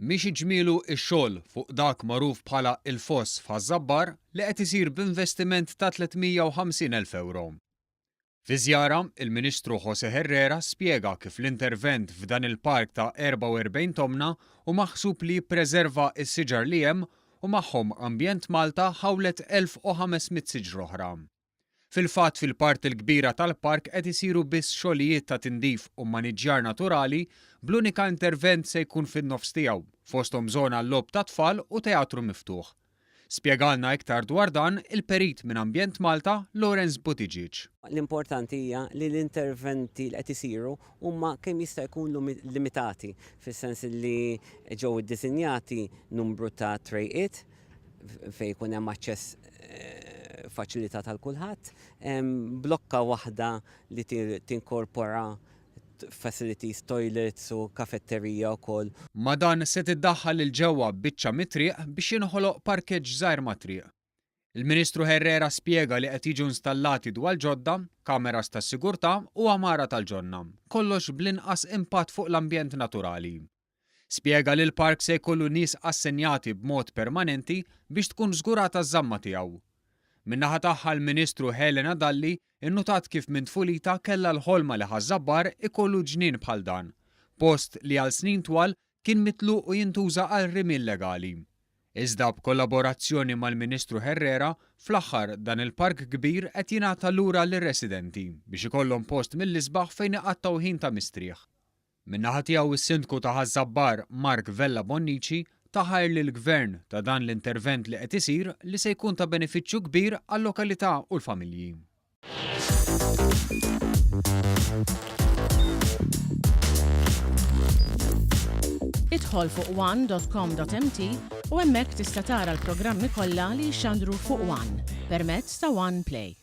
Miexi ġmielu x-xogħol fuq dak magħruf bħala Il-Foss f'Ħaż-Żabbar li qed isir b'investiment ta' 350,000 ewro. Fi żjara, il-Ministru José Herrera spjega kif l-intervent f'dan il-park ta' 44 tomna hu maħsub li jippreserva s-siġar li hemm u magħhom Ambjent Malta ħawlet 1,500 siġra oħra. Fil-fatt fil-parti l-kbira tal-park qed isiru biss xogħlijiet ta' tindif u mmaniġġjar naturali bl-unika intervent se jkun fin-nofs tiegħu, fosthom żona għal-logħob tat-tfal u teatru miftuħ. Spjegalna iktar dwar dan il-Perit minn Ambjent Malta, Lawrence Buttigieg. L-importanti hija li l-interventi li qed isiru huma kemm jista' jkun limitati, fis-sens li ġew iddisinjati numru ta' trejqiet fejn ikun hemm aċċess eh, faċilitat għal kulħadd, blokka waħda li tinkorpora facilities, toilets u kafetterija wkoll. Ma' dan se tiddaħħal 'il ġewwa biċċa mit-triq biex jinħoloq parkeġġ żgħir mat-triq. Il-Ministru Herrera spjega li qed jiġu installati dwal ġodda, kameras tas-sigurtà u għamara tal-ġonna, kollox bl-inqas impatt fuq l-ambjent naturali. Spjega li l-park se jkollu nies assenjati b'mod permanenti biex tkun żgurata ż-żamma tiegħu. Min-naħa tagħha l-Ministru Helena Dalli nnutat kif minn tfulitha kellha l-ħolma li Ħaż-Żabbar ikollu ġnien bħal dan, post li għal snin twal kien mitluq u jintuża għal rimi illegali. Iżda b'kollaborazzjoni mal-Ministru Herrera, fl-aħħar dan il-park kbir qed jingħata lura lir-residenti biex ikollhom post mill-isbaħ fejn iqattgħu ħin ta' mistrieħ. Min-naħa tiegħu s-Sindku ta' Ħaż-Żabbar Mark Vella Bonnici ta ħajr lill-Gvern ta' dan l-intervent li qed isir li se jkun ta' benefiċċju kbir għal-lokalità u l-familji. Idħol fuq one.com.mt u hemmhekk tista' tara l-programmi kollha li jixxandru fuq One permezz ta' One Play.